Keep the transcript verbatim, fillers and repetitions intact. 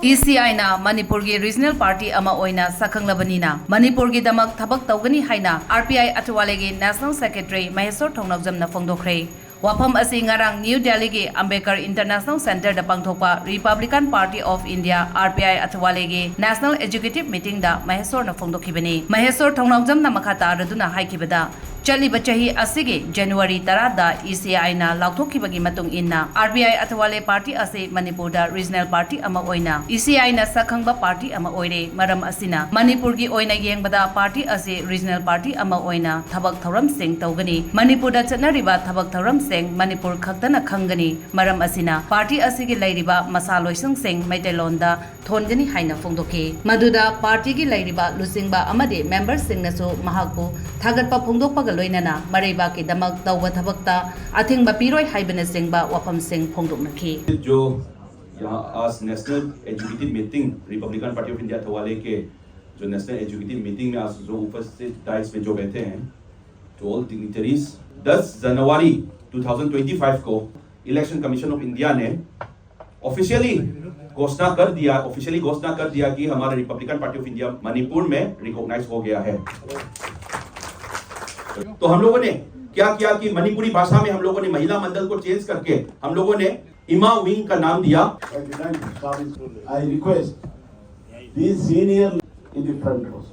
E ꯁꯤ ꯑꯥꯏꯅ ꯃꯅꯤꯄꯨꯔꯒꯤ ꯔꯤꯖꯅꯦꯜ ꯄꯥꯔꯇꯤ ꯑꯃ ꯑꯣꯏꯅ ꯁꯛꯈꯪꯂꯕꯅꯤꯅ ꯃꯅꯤꯄꯨꯔꯒꯤꯗꯃꯛ ꯊꯕꯛ ꯇꯧꯒꯅꯤ ꯍꯥꯏꯅ ꯑꯥꯔ ꯄꯤ ꯑꯥꯏ ꯑꯊꯋꯥꯂꯦꯒꯤ ꯅꯦꯁꯅꯦꯜ ꯁꯦꯀ꯭ꯔꯦꯇꯔꯤ ꯃꯍꯦꯁꯣꯔ ꯊꯧꯅꯥꯎꯖꯝꯅ ꯐꯣꯡꯗꯣꯛꯈ꯭ꯔꯦ꯫ ꯋꯥꯐꯝ ꯑꯁꯤ ꯉꯔꯥꯡ ꯅ꯭ꯌꯨ ꯗꯦꯜꯂꯤꯒꯤ ꯑꯝꯕꯦꯗꯀꯔ ꯏꯟꯇꯔꯅꯦꯁꯅꯦꯜ ꯁꯦꯟꯇꯔꯗ ꯄꯥꯡꯊꯣꯛꯄ Republican party of India, R P I, ꯑꯊꯋꯥꯂꯦꯒꯤ ꯅꯦꯁꯅꯦꯜ ꯑꯦꯛꯖꯤꯀ꯭ꯌꯨꯇꯤꯚ ꯃꯤꯇꯤꯡꯗ ꯃꯍꯦꯁꯣꯔꯅ ꯐꯣꯡꯗꯣꯛꯈꯤꯕꯅꯤ꯫ ꯃꯍꯦꯁꯣꯔ ꯊꯧꯅꯥꯎꯖꯝꯅ ꯃꯈꯥ ꯇꯥꯔꯗꯨꯅ ꯍꯥꯏꯈꯤꯕꯗ, ꯆꯠꯂꯤꯕ ꯆꯍꯤ ꯑꯁꯤꯒꯤ ꯖꯅꯋꯥꯔꯤ ꯇꯔꯥꯗ ꯏ ꯁꯤ ꯑꯥꯏꯅ ꯂꯥꯎꯊꯣꯛꯈꯤꯕꯒꯤ ꯃꯇꯨꯡ ꯏꯟꯅ, ꯑꯥꯔ ꯕꯤ ꯑꯥꯏ ꯑꯊꯋꯥꯂꯦ ꯄꯥꯔꯇꯤ ꯑꯁꯤ ꯃꯅꯤꯄꯨꯔꯗ ꯔꯤꯖꯅꯦꯜ ꯄꯥꯔꯇꯤ ꯑꯃ ꯑꯣꯏꯅ ꯏ ꯁꯤ ꯑꯥꯏꯅ ꯁꯛꯈꯪꯕ ꯄꯥꯔꯇꯤ ꯑꯃ ꯑꯣꯏꯔꯦ꯫ ꯃꯔꯝ ꯑꯁꯤꯅ, ꯃꯅꯤꯄꯨꯔꯒꯤ ꯑꯣꯏꯅ ꯌꯦꯡꯕꯗ ꯄꯥꯔꯇꯤ ꯑꯁꯤ ꯔꯤꯖꯅꯦꯜ ꯄꯥꯔꯇꯤ ꯑꯃ ꯑꯣꯏꯅ ꯊꯕꯛ ꯊꯧꯔꯝꯁꯤꯡ ꯇꯧꯒꯅꯤ꯫ ꯃꯅꯤꯄꯨꯔꯗ ꯆꯠꯅꯔꯤꯕ ꯊꯕꯛ ꯊꯧꯔꯝꯁꯤꯡ ꯃꯅꯤꯄꯨꯔ ꯈꯛꯇꯅ ꯈꯪꯒꯅꯤ꯫ ꯃꯔꯝ ꯑꯁꯤꯅ, ꯄꯥꯔꯇꯤ ꯑꯁꯤꯒꯤ ꯂꯩꯔꯤꯕ ꯃꯁꯥꯂꯣꯏꯁꯪꯁꯤꯡ ꯃꯩꯇꯩꯂꯣꯟꯗ ꯊꯣꯟꯒꯅꯤ ꯍꯥꯏꯅ ꯐꯣꯡꯗꯣꯛꯈꯤ꯫ ꯃꯗꯨꯗ ꯄꯥꯔꯇꯤꯒꯤ ꯂꯩꯔꯤꯕ ꯂꯨꯆꯤꯡꯕ ꯑꯃꯗꯤ ꯃꯦꯝꯕꯔꯁꯤꯡꯅꯁꯨ ꯃꯍꯥꯛꯄꯨ ꯊꯥꯒꯠꯄ ꯐꯣꯡꯗꯣꯛꯄꯒ ꯂꯣꯏꯅꯅ ꯃꯔꯩꯕꯥꯛꯀꯤꯗꯃꯛ ꯇꯧꯕ ꯊꯕꯛꯇ ꯑꯊꯤꯡꯕ ꯄꯤꯔꯣꯏ ꯍꯥꯏꯕꯅꯆꯤꯡꯕ ꯋꯥꯐꯝꯁꯤꯡ ꯐꯣꯡꯗꯣꯛꯅꯈꯤ꯫ जो यहाँ आज national executive meeting Republican party of India Athawale के जो नेशनल एग्जीक्यूटिव मीटिंग में आज जो उपस्थित डाइस में जो बैठे हैं, टू ऑल डिग्निटरीज, दस जनवरी ट्वेंटी ट्वेंटी फ़ाइव को इलेक्शन कमीशन ऑफ इंडिया ने ऑफिशियली घोषणा कर दिया, ऑफिशियली घोषणा कर दिया कि हमारा Republican party of India Manipur में रिकॉग्नाइज हो गया है। तो हम लोगों ने क्या किया कि मणिपुरी भाषा में हम लोगों ने महिला मंडल को चेंज करके हम लोगों ने इमा विंग का नाम दिया। I request these senior in the front rows.